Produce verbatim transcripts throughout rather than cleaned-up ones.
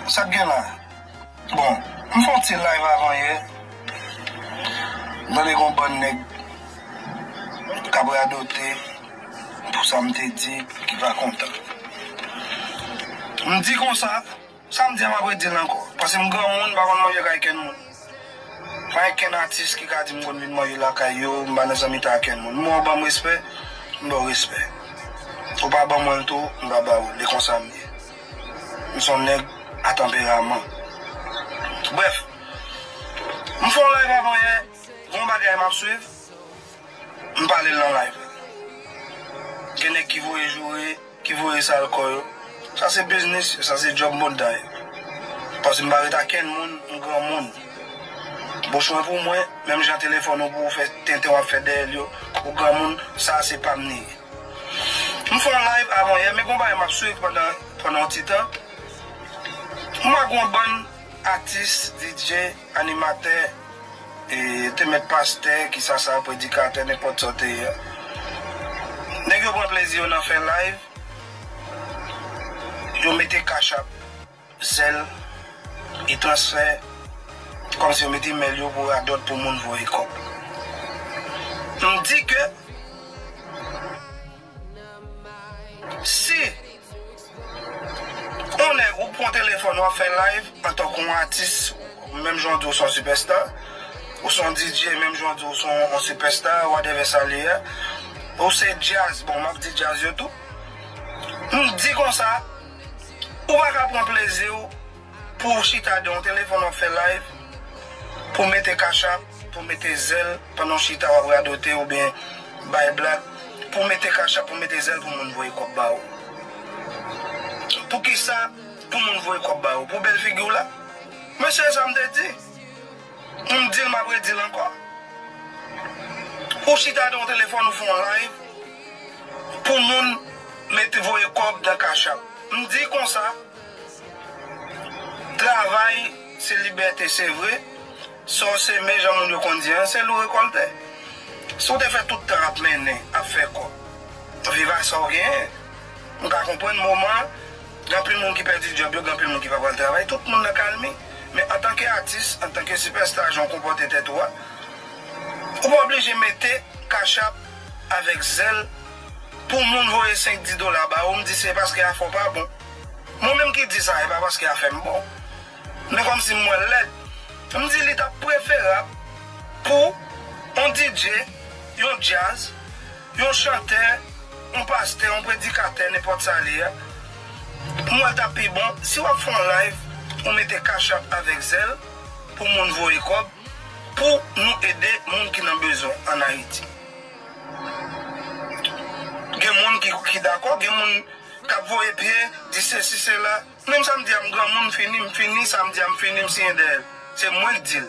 Sa k gen la? Bon, m fè yon ti live avan yè. M tande gon bann nèg k ap radote pou sa m te di ki pa kontan. M di konsa, sa m di a m ap redi l ankò. Paske m granmoun, m pa konn manje kay kenn moun. Pa gen kenn atis ki ka di m konn vin manje lakay yo, m pa nan zanmitay ak kenn moun. M wè w ban m respè, m ba w respè. Ou pa ban mwen l tou, m pa ba ou l. E konsa m ye. M se yon nèg a tanperaman. Brèf, m fè yon live avan yè, gon bagay m ap swiv, m pale l nan live la. Gen nèg ki voye joure, ki voye sal kò yo. Sa se biznis yo, sa se djòb mòd yo. Paske m pa ret ak kenn moun, m granmoun. Bouch mwen pou mwen, menm jan telefòn ou pou ou fè tenten w ap fè dèyè l yo, ou granmoun, sa se pa m li ye. M fè yon live avan yè, men gon bagay m ap swiv pandan, pandan yon ti tan. M wè gon bann atis, D J, animatè, e, te mèt pastè, ki sa sa, predikatè, nenpòt sa w te ye a. Nèg yo pran plezi yo nan fè live, yo mete Cash App, Zelle, e transfè, kòmsi yo mete imèl yo pou radòt pou moun voye kòb. M di ke si yon nèg ou pran telefòn w ap fè live antanke yon atis, menm jan w di w se yon sipèsta, ou se yon D J, menm jan w di w se yon, yon sipèsta, whatever sa l ye a, ou se djaz, bon, m ap di djaz yo tou. M di konsa, ou pa ka pran plezi w pou w chita de yon telefòn w ap fè live, pou w mete Cash App, pou w mete Zelle, pandan w chita w ap radote oubyen bay blag, pou w mete Cash App, pou w mete Zelle pou moun voye kòb ba ou. Poukisa pou moun voye kòb ba ou? Pou bèl figi w la? Mesye, sa m te di. M di l, m ap redi l ankò. Ou chita de yon telefòn, ou fè yon live pou moun mete voye kòb nan Cash App. M di konsa, travay se libète, se vre. Sa w seme, jan moun yo konn di a, se li w rekòlte. Si w te fè tout tan ap mennen, ap fè kòb, viv ak sa w genyen, m ka konprann moman, gen anpil moun ki pèdi djòb yo, gen anpil moun ki pa pral travay, tout moun nan kalmi. Men antanke atis, antanke sipèsta, jan w konpòte tèt ou a, ou pa oblije mete Cash App avèk Zelle pou moun voye senk, dis dola ba ou, m di se paske afè w pa bon. Mwen menm ki di sa, e pa paske afè m bon. Men kòmsi m wè l lèd. M di li t ap preferab pou yon D J, yon djaz, yon chantè, yon pastè, yon predikatè, nenpòt sa li ye a. M wè l t ap pi bon si w ap fè yon live, ou mete Cash App avèk Zelle pou moun voye kòb, pou nou ede moun ki nan bezwen ann Ayiti. Gen moun ki, ki dakò, gen moun k ap voye pye, di sesi, sela. Menm sa m di a, m granmoun, m fini, m fini, sa m di a, m fini, m siyen dèyè l. Se mwen k di l.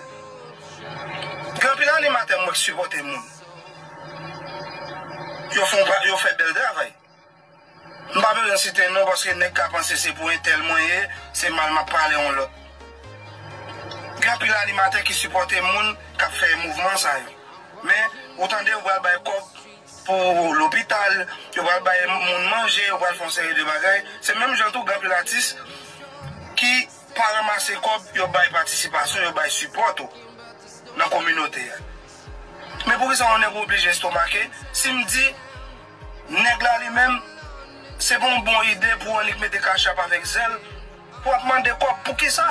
Gen anpil animatè m wè k sipòte moun. Yo fè, yo fè bèl travay. M pa bezwen site non paske nèg ka panse se pou entèl mwen ye, se mal m ap pale yon lòt. Gen anpil animatè ki sipòte moun k ap fè mouvman sa yo. Men, ou tande yo pral bay kòb pou lopital, yo pral bay moun manje, yo pral fè yon seri de bagay. Se menm jan tou gen anpil atis ki pa ranmase kòb, yo bay patisipasyon, yo bay sipò tou nan kominote a. Men poukisa yon nèg oblije estomake si m di nèg la li menm, se pa yon bon ide pou annik mete Cash App avèk Zelle pou ap mande kòb? Poukisa?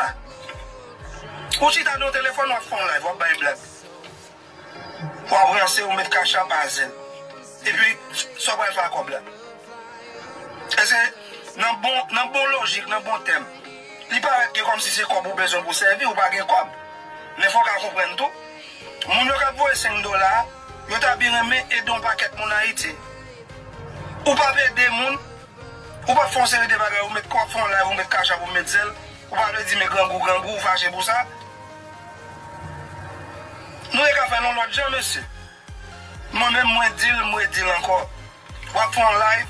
Ou chita nan yon telefòn, w ap fè yon live, w ap bay blag. W ap ranse, ou met Cash App a Zelle. Epi, sa w pral fè ak kòb la? Èske nan bon, nan bon lojik, nan bon tèm, li parèt ke kòmsi se kòb ou bezwen pou sèvi, ou pa gen kòb. Men fò w ka konprann tou, moun yo k ap voye senk dola, yo ta byen renmen ede yon pakèt moun Ayiti. Ou p ap ede moun, ou p ap fè yon seri de bagay, ou met kòb, fè yon live, ou met Cash App, ou met Zelle, ou pa vle di men grangou, grangou, ou fache pou sa. Nou te ka fè l yon lòt jan, mesye. Mwen menm, mwen di l, mwen di l ankò. W ap fè yon live,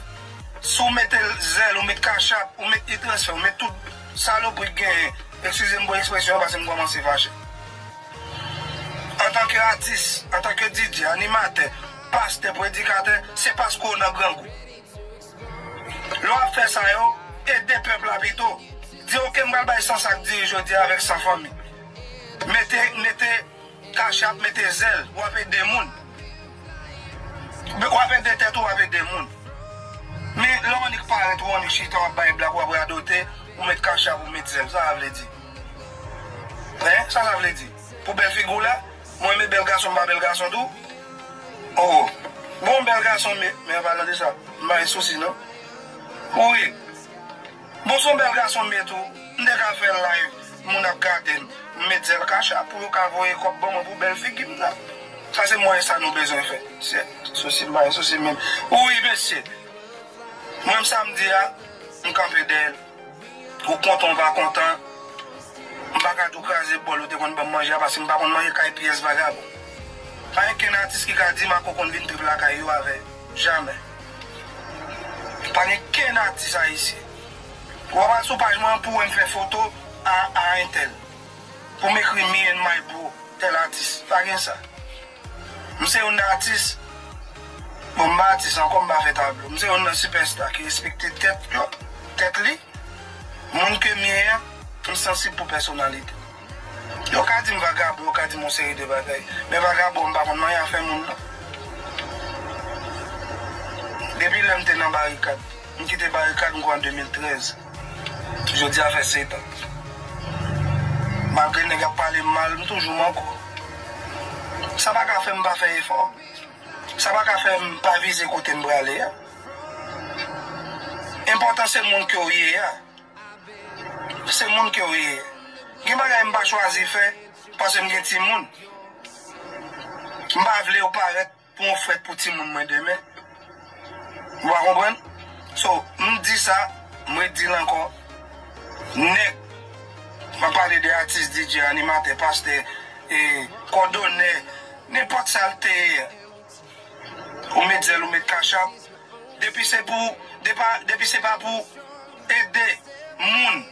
si w mete Zelle, ou met Cash App, ou met e-transfè, ou met tout salopri k genyen, eskize m pou ekspresyon an, paske m kòmanse fache. Antanke atis, antanke D J, animatè, pastè, predikatè, se paske w nan grangou. Lè w ap fè sa yo, ede pèp la pito. Di, oke, m pral bay san sa k diri jodi a avèk san fanmi. Mete, mete Cash App, mete Zelle, w ap ede moun. W ap ede tèt ou, w ap ede moun. Men lè w annik parèt, ou annik chita, w ap bay blag, w ap radote, ou met Cash App, ou met Zelle. Sa sa vle di? Hein? Sa sa vle di? Pou bèl figi w la? Mwen, men bèl gason, m pa bèl gason tou? Oh. Bon, bèl gason, men, men an palan de sa, m pa gen sousi, non? Wi. Bon, se yon bèl gason m ye tou. M te ka fè live, moun ap gade m. M met Zelle Cash App pou yo ka voye kòb ban mwen pou bèl figi m nan. Sa se mwen sa nou bezwen fè. Se sousi m, pa gen sousi menm. Wi, mesye. Mwen, sa m di a, m kanpe dèyè l. Ou kontan, ou pa kontan. M pa ka di w kraze bòl ou te konn ban m manje a, paske m pa konn manje kay pyès vagabon. Pa gen kenn atis ki ka di Marco konn vin trip lakay yo avè yo. Jamè. Pa gen kenn atis ayisyen. Ou ap al sou paj mwen pou wè m fè foto a, a entèl. Pou m ekri me and my bro, tèl atis. Pa gen sa. M se yon atis. Bon, m pa atis ankò, m pa fè tablo. M se yon nan sipèsta ki respekte tèt yo, tèt li. Moun ke m ye a, m sansib pou pèsonalite. Yo ka di m vagabon, yo ka di m yon seri de bagay. Men vagabon, m pa konn manyen afè moun, non. Depi lè m te nan barikad, m kite barikad, m kwè an de mil trèz. Jodi a fè sèt an. Malgre nèg ap pale m mal, m toujou m ankò. Sa pa ka fè m pa fè efò. Sa pa ka fè m pa vize kote m prale a. Enpòtan se moun ke w ye a. Se moun ke w ye. Gen bagay m pa chwazi fè paske m gen timoun. M pa vle yo parèt pou yon frèt pou timoun mwen demen. Ou pa konprann? So, m di sa, m redi l ankò. Nèg, m ap pale de atis, D J, animatè, pastè, e, kòdonè, nenpòt sa l te ye. Ou met Zelle, ou met Cash App. Depi se pou, depa, depi se pa pou ede moun.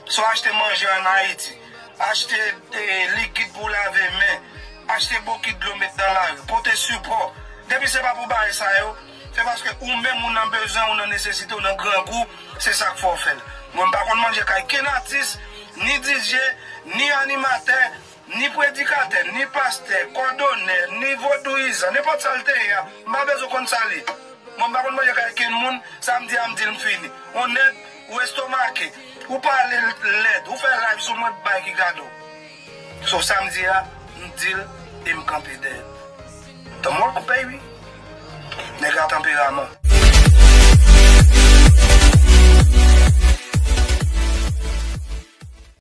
Swa achte manje an Ayiti, achte, e, likid pou lave men, achte bokit dlo met nan lari, pote sipò. Depi se pa pou bagay sa yo, se paske ou menm ou nan bezwen, ou nan nesesite, ou nan grangou, se sa k fè w fè l. Mwen, m pa konn manje kay kenn atis, ni D J, ni animatè, ni predikatè, ni pastè, kòdonè, ni vodouyizan, nenpòt sa l te ye a, m pa bezwen konn sa l ye. Mwen, m pa konn manje kay kenn moun, sa m di a, m di l, m fini. On nèg, ou estomake, ou pale lèd, ou fè live sou mwen, bay ki gade w. So, sa m di a, m di l, e m kanpe dèyè l. The more, baby. Nèg a tanperaman.